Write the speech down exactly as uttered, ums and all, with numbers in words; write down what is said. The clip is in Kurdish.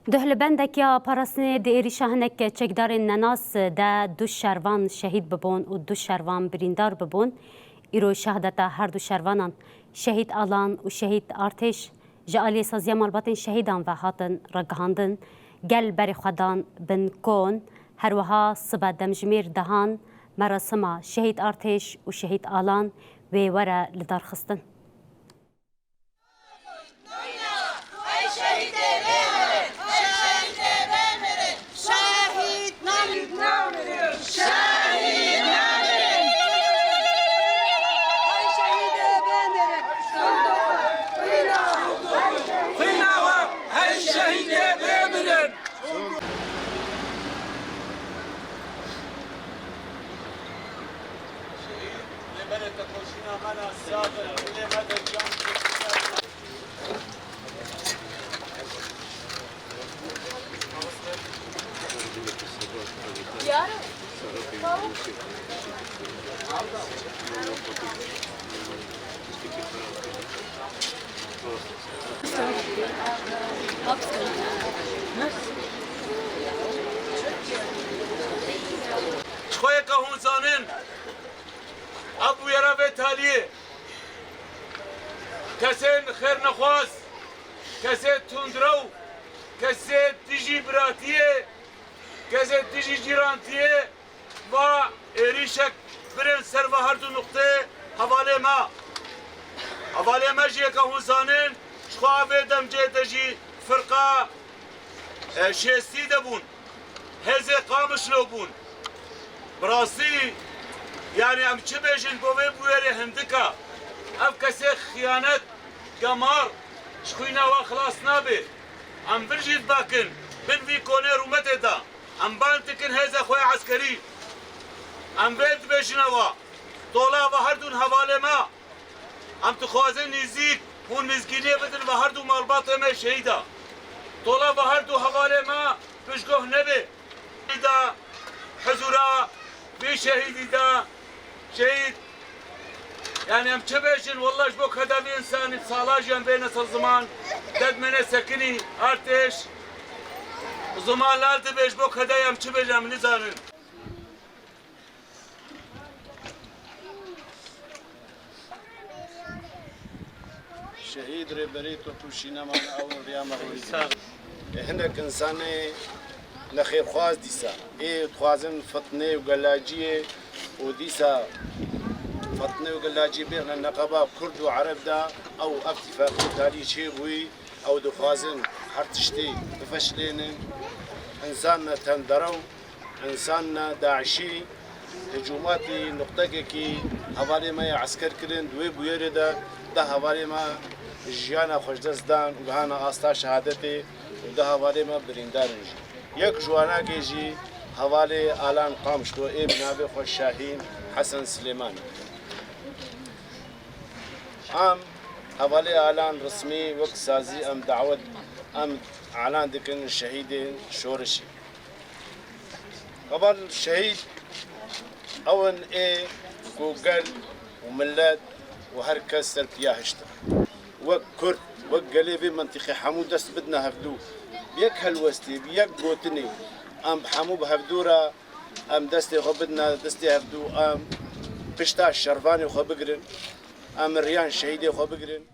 Duh li bendek ya parastinê di êrîşa hinek çekdarên nenas de du şervan şehîd bibûn û du şervan birîndar bibûn. Îro şehadeta her du şervanan, şehîd Alan û şehîd Artêş, ji aliyê saziya malbatên şehîdan ve hatin ragihandin. Gel berê xwe dan bin kon, her wiha sibe demjimêr dehan merasima şehîd Artêş û şehîd Alan wê were lidarxistin. Ji xwe yeke hûn zanin, ev bûyera vê taliyê, kesên xêrnexwaz, kesê tundrew, kesê dijî biratiyê, kesê dijî cîrantiyê, va êrîşek birin ser va her du nuqtê hevalê me. Hevalê me jî yeke hûn zanin, ji xwe vê demcê de jî firqa, e, şêstî de bûn. Hêzê Qamişlo bûn. Bi rastî, yanî em çi bêjin bo vê bûyerê hindik e. Ev kesê xiyanet, gemar, ji xwîna we xilas nabe. Em vir jî dibakin bin vî konê rûmetê de. Em bang dikin hêza xwe ya eskerî. Em vê dibêjine we. Tola ve her dûn hevalê me. Em dixwazin nêzîk hûn mizgîniyê bidin ve her du malbatê me şehîda. Tola ve her du hevalê me piştgoh nebe. Şehîda huzura vî şehîdî de şehîd. Yani em çi bêjin? Wallah ji bo keda vî insanî sala jî em bêne ser ziman. Derdmene sekinî, artêş. Ziman lal dibe ji bo keda em çi bêjin em nizanin. Şehîd Rêberê Topû Şînema ne ew riya me hûn dî. Ê hinek insanê nexêrxwaz dîsa. Ê dixwazin fitnê û gelaciyê û dîsa fitnê û gelaciyê bêxne neqeba Kurd û Ereb de ew ev tîfaqê tarî çêbûyî. Ew dixwazin her tiştê bifeşlênin. Însan ne tenderew, însan ne daişî. Hicûmatî nuqtekekî hevalê me ya esker kirin, di wê bûyerê de deh hevalê me jiyana xwe ji dest dan û gihana asta şehadetê û deh hevalê me birîndar in jî. Yek ji wanakê jî hevalê Alan Qamişlo ê bi navê xwe Şahîn Hesen Silêman e. Em hevalê Alan resmî wek sazî em dawet, em elan dikin şehîdên şorişê. Heval şehîd ew in ê ku gel û milet û her kes ser piya hiştin. Wek Kurd, wek gelê vê mintîqê hemû dest bidine hevdû. Bi yek helwestê, bi yek gotinê em hemû bi hevdû re em destê xwe bidine destê hevdû, em pişta şervanê xwe bigirin. Em riyan şehîdê xwe bigirin.